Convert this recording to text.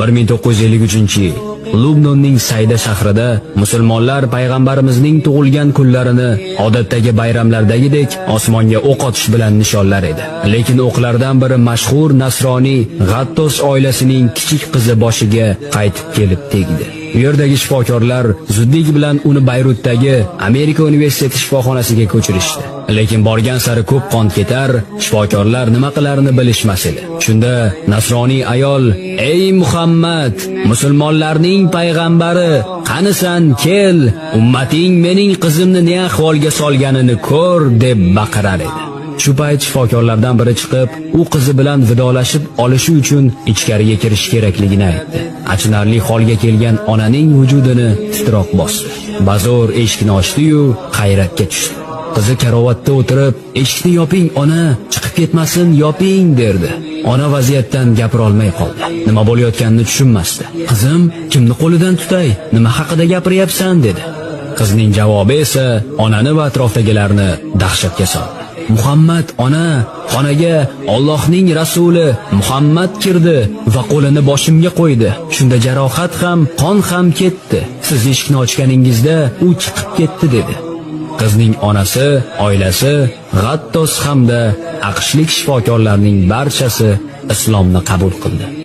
1953-yil Lubnonning Sayda shahrida musulmonlar payg'ambarimizning tug'ilgan kunlarini odatdagi bayramlardagidek osmonga o'q otish bilan nishonlar edi. Lekin o'qlardan biri mashhur nasroniy G'attos oilasining kichik qizi boshiga qaytib kelib tegdi. U yerdagi shifokorlar zudlik bilan uni Bayrutdagi Amerika universiteti shifoxonasiga ko'chirishdi. Lekin borgan sari ko'p qon ketar, shifokorlar nima qilarini bilishmas edi. Shunda nasroniy ayol: "Ey Muhammad, musulmonlarning payg'ambari, qanisan, kel, ummating mening qizimni ne ahvolga solganini ko'r" deb baqirar edi. Shu payt shifokorlardan biri chiqib, u qizi bilan vidolashib olishi uchun ichkariga kirish kerakligini aytdi. Achinarli holga kelgan onaning vujudini titroq bosdi. Bazo'r eshikni ochdi-yu, hayratga tushdi. Qizi karavotda o'tirib, "Eshikni yoping, ona, chiqib ketmasin, yoping" derdi. Ona vaziyatdan gapira olmay qoldi. Nima bo'layotganini tushunmasdi. "Qizim, kimni qo'lidan tutay? Nima haqida gapiryapsan?" dedi. Qizning javobi esa onani va atrofdagilarni dahshatga soldi. "Muhammad, ona, xonaga Allohning rasuli Muhammad kirdi va qo'lini boshimga qo'ydi. Shunda jarohat ham, qon ham ketdi. Siz eshikni ochganingizda u chiqib ketdi" dedi. Qizning onasi, oilasi, G'attos hamda AQShlik shifokorlarning barchasi islomni qabul qildi.